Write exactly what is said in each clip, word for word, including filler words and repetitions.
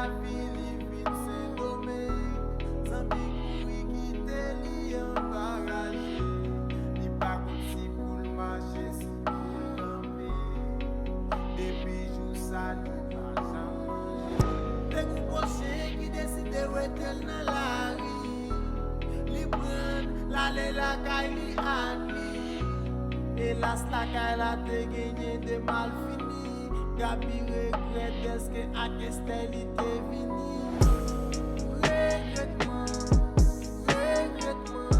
Lavi li vin Sendomeng, zanmi kouri kite li anbaraje. Li pa konn si pou l mache, si pou l kanpe. Depi jou sa, li pa janm manje. Te gon gwo chen ki deside wete l nan lari. Li pran l, l ale lakay li ak li. Elas, lakay la te genyen de malfini. Gaby regrèt dèske ak Esther li te vini. Regrètman, regrètman.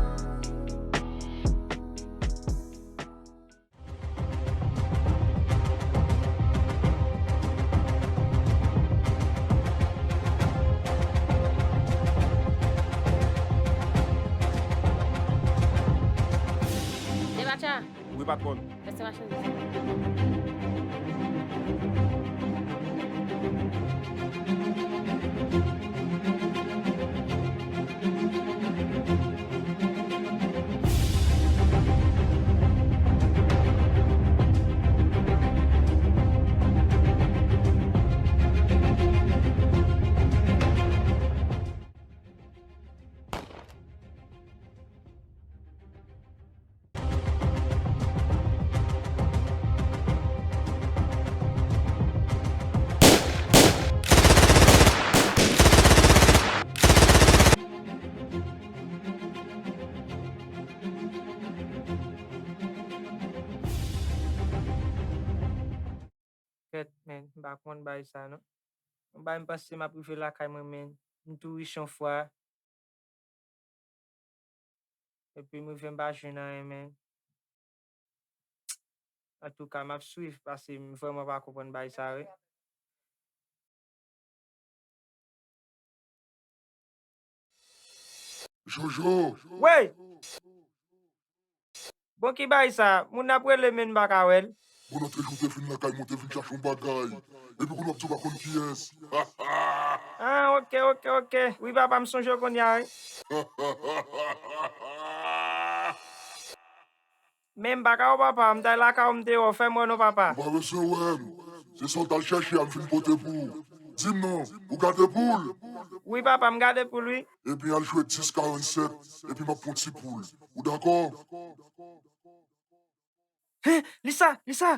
Depacha. Wi, patwòn. Pase machandiz. Fèt, men, m pa konn bagay sa, non. Yon bagay m panse m ap rive lakay mwen, men, m tou rich yon fwa. Epi m rive m pa jwenn anyen, men. Antouka, m ap swiv, paske m vrèman pa konprann bagay sa, wi. Jojo! Wey! Bon, ki bagay sa? Moun ap rele, men m pa ka wè l. Bon, lòt jou w te vin lakay mwen, w te vin chache yon bagay. Epi kounye a w ap di w pa konn kiyès. Ah, ok, ok, ok. Wi, papa, m sonje w kounye a, wi. Men m pa ka wè w, papa. M t al lakay ou, m te wè w. Fè m wè non, papa. Ou pa bezwen wè m. Se sa w t al chèche a, m fin pote pou ou. Di m non, ou gade poul? Wi, papa, m gade poul, wi. Ebyen, al jwe dis karannsèt, epi m ap pran ti poul. Ou dakò? Hen, li sa, li sa.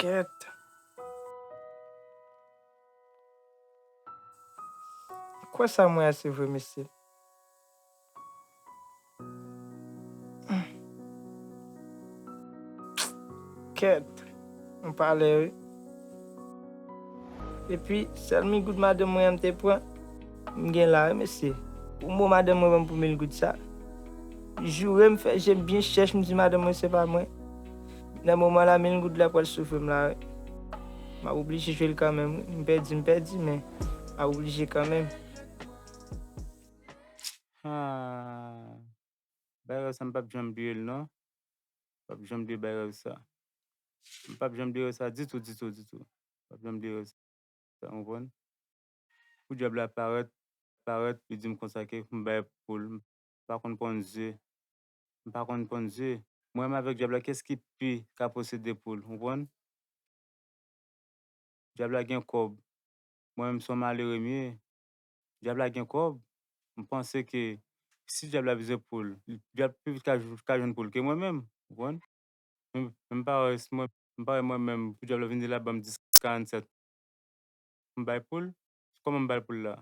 Kèt. Kwè sa mwen a, se vre, mesye. Kèt, m pale, wi. Epi, sèl mil goud madanm mwen an m te pran, m gen la, wi, mesye. Pou mo madanm mwen ban m pou mil goud sa. Joure m fè je m byen chèch, m di madanm mwen se pa mwen. Nan moman la, mil goud la pral sove m la, wi. M ap oblije jwe l kanmenm, wi. M pèdi, m pèdi, men m ap oblije kanmenm. Ah. Bagay sa, m p ap janm bliye l, non. M p ap janm bliye bagay sa. M p ap janm bliye sa ditou, ditou, ditou. M p ap janm bliye sa, w konprann? Pou dyab la parèt, parèt, li di m konsa ke pou m bay poul. M pa konn ponn ze. M pa konn ponn ze. Mwen menm avèk dyab la, kiyès ki pi ka posede poul, w konprann? Dyab la gen kòb. Mwen menm se yon malere m ye. Dyab la gen kòb. M panse ke si dyab la bezwen poul, dyab pi vit ka, ka jwenn poul ke mwen menm. Ou konprann? Men, men m pa wè, mwen, m pa wè mwen menm pou dyab la vin di l ap ban m dis karannsèt. M bay poul? Kòman m bay poul la?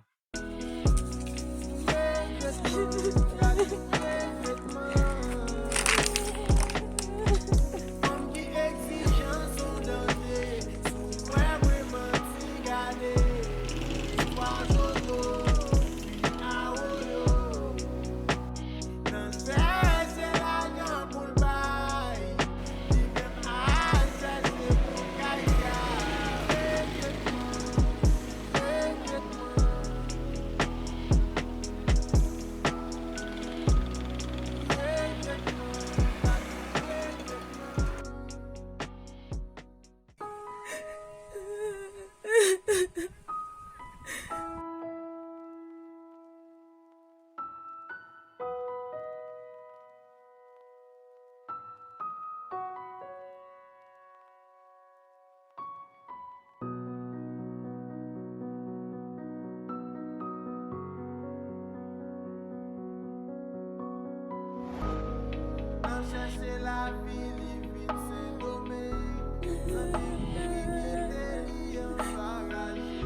Lavi li vin Sendomeng, zanmi m ki kite li anba raje.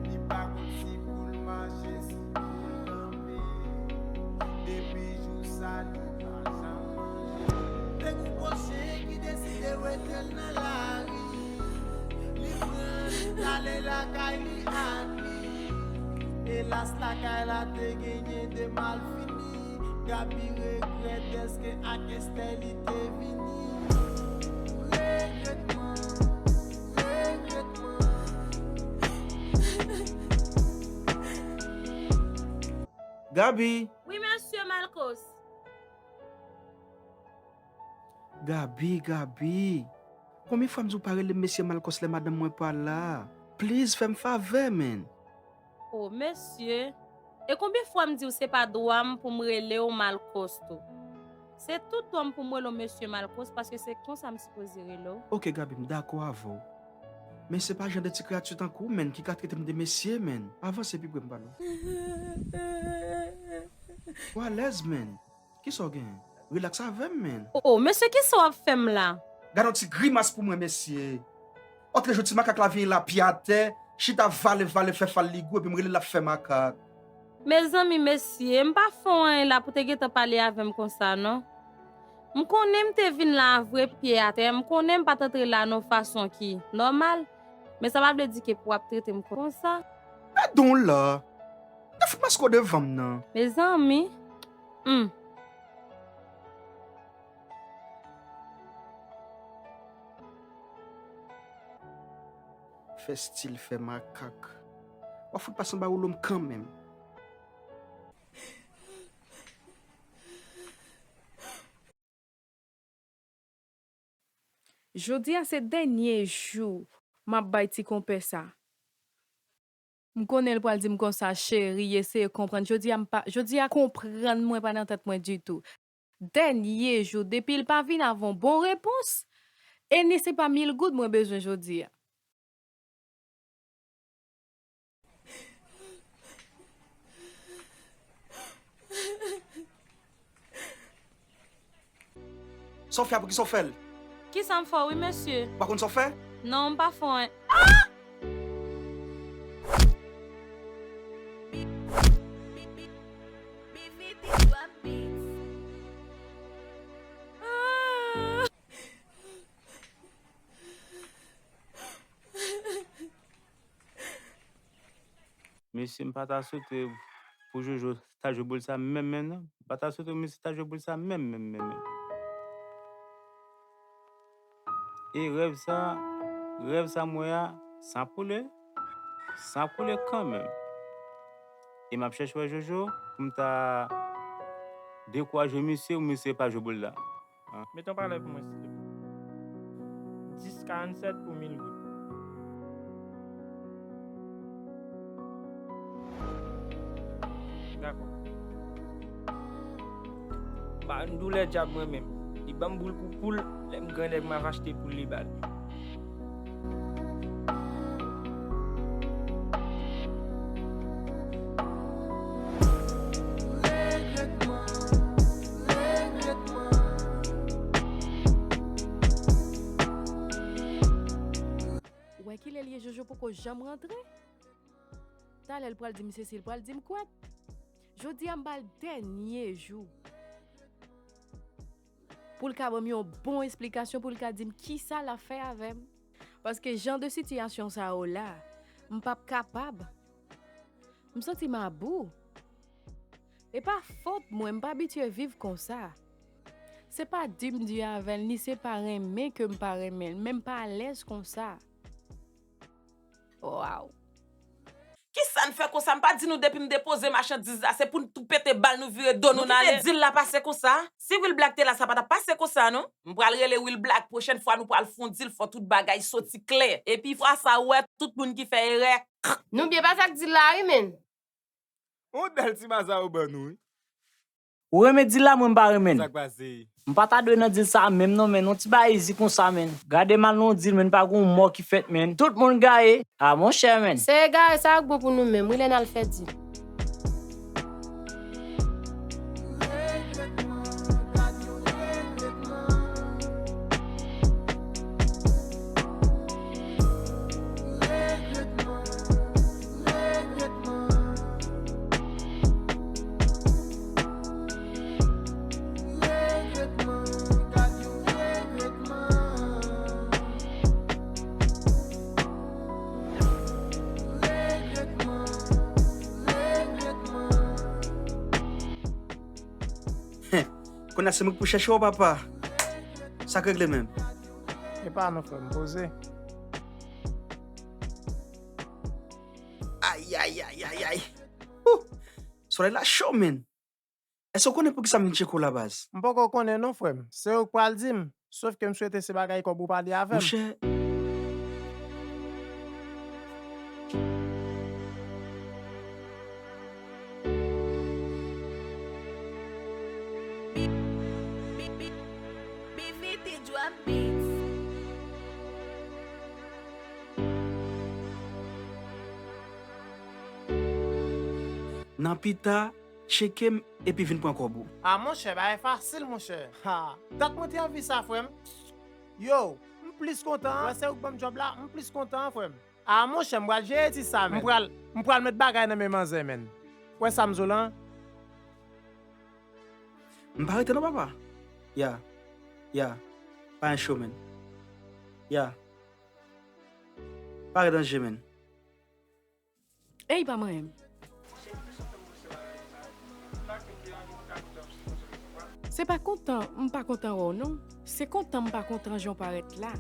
Li pa konn si pou l mache, si pou l kanpe. Depi jou sa, li pa janm manje. Te gon gwo chen ki deside wete l nan lari. Li pran, li t ale lakay li ak li. Elas, lakay la te genyen de malfini. Gaby regrèt dèske ak Esther li te vini. Regretman, regretman. Gaby! Wi, mesye Malcos. Gaby, Gaby. Konbyen fwa m di w pa rele m mesye Malcos lè madanm mwen pa la? Please, fè m favè, man. O, mesye. E konbyen fwa m di w se pa dwa m pou m rele w Malcos tou? Se tout dwa m pou m rele w mesye Malcos, paske se konsa m sipoze rele w. Oke, Gaby, m dakò avè w. Men se pa jan de ti kreyati tankou w, man, ki ka trete m de mesye, man. Avanse pi pre m pale w. W alèz, man. Kisa w genyen? Rilaks avè m, man. O, o, mesye, kisa w ap fè m la? Gade yon ti grimas pou mwen, mesye. Otrejou, ti makak la vin la pye atè, chita vale, vale, fè fal li gou, epi m rele l ap fè makak. Mezanmi, mesye, m pa fè w anyen la pou te gentan pale avè m konsa, non. M konnen m te vin la vre pye atè, m konnen m pa t antre la nan yon fason ki nòmal, men sa pa vle di ke pou w ap trete m konsa. Gadon la! Te fout maske w devan m nan. Mezanmi. Hmm. Fè stil, fè makak. W ap fout pase anba woulo m kanmenm. Jodi a se dènye jou m ap bay ti konpè sa. M konnen l pral di m konsa, cheri, eseye konprann. Jodi a, m pa, jodi a, konprann mwen pa nan tèt mwen ditou. Dènye jou, depi l pa vin avè yon bon repons, e ni se pa mil goud mwen bezwen jodi a. Sa w fè a, poukisa w fè l? Kisa m fè w, wi, mesye? Ou pa konn sa w fè? Non, m pa fè w anyen. Ah! Mesye, m pa ta swete pou Jojo ta jwe boul sa menm, menm, non. M pa ta swete pou misye ta jwe boul sa menm, menm, menm, menm. E rèv sa, rèv sa m wè a, san koule, san koule kanmenm. E m ap chèche wè Jojo pou m ta dekouraje misye, pou misye pa jwe boul la. Mete yon palè pou mwen, silvouplè. Dis karannsèt pou mil goud. Dakò. Ba, m doulè djab mwen menm. Li ban m boul pou poul, lè m grannèg m ap achte poul li ba l. Ou wè kilè l ye, Jojo poko janm rantre? Talè l pral di m sesi, l pral di m kwèt. Jodi a m ba l dènye jou pou l ka ban m yon bon esplikasyon, pou l ka di m kisa l ap fè avè m. Paske jan de sitiyasyon sa yo la, m p ap kapab. M santi m abou. E pa fòt mwen, m pa abitye viv konsa. Se pa di m di avè l, ni se pa renmen ke m pa renmen l, men m pa alèz konsa. Waw. Kisa n fè konsa? M pa di nou depi m depoze machandiz la, se pou n tou pete bal, nou vire do nou n ale? Nou kite dil la pase konsa? Si Will Black te la, sa pa t ap pase konsa, non. M pral rele Will Black, pwochèn fwa nou pral fè yon dil, fò tout bagay soti klè. Epi fwa sa, ou wè, tout moun ki fè erè. Nou byen pase ak dil la, wi, menn. On bèl ti maza ou ban nou, wi. Ou renmen dil la, mwen m pa renmen l. Sa k pase? M pa ta dwe nan dil sa a menm non, menn. On ti bagay izi konsa, menn. Gade mal nan yon dil, menn, pa gen yon mò ki fèt, menn. Tout moun gaye. A, monchè, menn. Se egare sa k bon pou nou menm, wi, lè n al fè dil. Regretman, gad yon regretman. La se mwen k pou chèche w, papa. Sa k regle menm? E pa non, frè m, poze. Ay, ay, ay, ay, ay. Ouh! Solèy la cho, menn. Èske w konnen poukisa m vin tcheke w la, baz? M poko konnen non, frè m. Se ou k pral di m. Sòf ke m swete se bagay kòb ou pale avè m. Monchè, nan pita, tcheke m epi vin pran kòb ou. A monchè, bagay fasil, monchè. Ha! Dat mwen te anvi sa, frè m. Yo, m plis kontan. Wè se ou k ban m djòb la, m plis kontan, frè m. A monchè, m pral jere ti sa, menn. M pral, m pral met bagay nan men manzè, menn. Wè sa m di w la? M pa rete non, papa. Ya. Ya. Pa gen cho, menn. Ya. Pa gen danje, menn. Ey, pa manyen m. Se pa kontan m pa kontan wè w non. Se kontan m pa kontan jan w parèt la.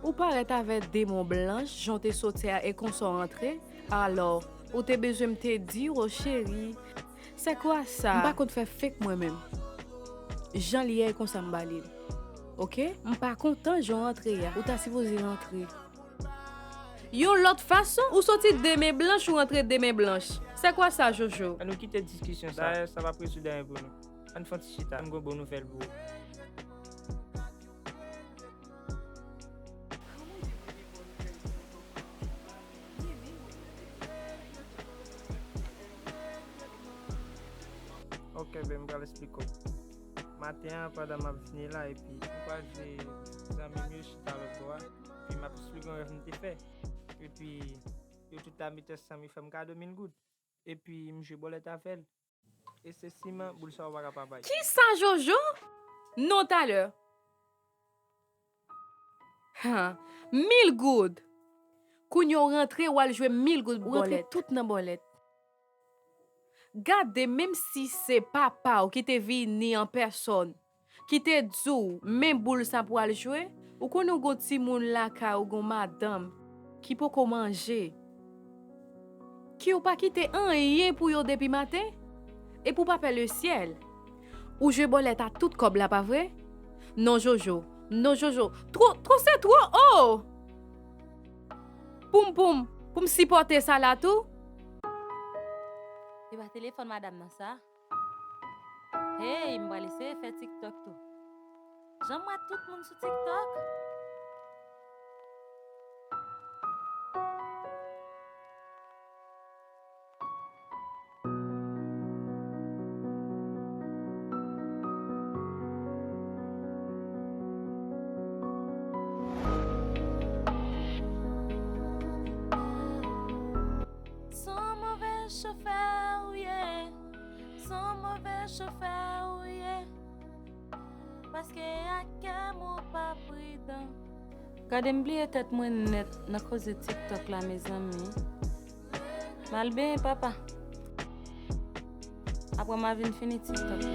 Ou parèt avè de men blanch, jan w te soti a e konsa w antre. Alò, ou te bezwen m te di w, o cheri. Se kwa sa? M pa konn fè fake mwen menm. Jan li ye, e konsa m ba li l. Oke? M pa kontan jan w antre a. Ou ta sipoze rantre yon lòt fason. Ou soti de men blanch, ou rantre de men blanch. Se kwa sa, Jojo? Ann nou kite diskisyon sa. Dayè, sa p ap rezoud anyen pou nou. Ann fè yon ti chita. Ann gon bon nouvèl pou ou. Ok, ben, m pral esplike w. Maten an, pandan m ap vini la, epi m kwaze zanmi m yo chita lòt bò a, epi m ap esplike yon rèv m te fè. Epi, yo tout la met ansanm, yo fè m kado mil goud. Epi, m jwe bòlèt avè l. E se siman boul sa ou pa ka pa bay. Kisa, Jojo? Non, talè. Ha, mil goud. Kounye a w rantre, w al jwe mil goud bòlèt. Ou rantre tout nan bòlèt. Gade, menm si se papa w ki te vini an pèsòn, ki te di w, men boul sa pou al jwe, ou konnen w gon timoun lakay ou, gon madanm ki poko manje, ki ou pa kite anyen pou yo depi maten, epi w pa pè lesyèl. Ou jwe bòlèt a tout kòb la, pa vre? Non, Jojo. Non, Jojo. Two, two se two, oh! Pou m, pou m, pou m sipòte sa la tou? E pa telefòn madanm nan sa? Hey, m pral eseye fè TikTok tou. Jan m wè tout moun sou TikTok. Se yon move chofè ou ye. Se yon move chofè ou ye. Paske ak kè m ou pa pridan. Gade m bliye tèt mwen nèt nan koze TikTok la, mezanmi. M al benyen, papa. Apre m a vin fini TikTok la.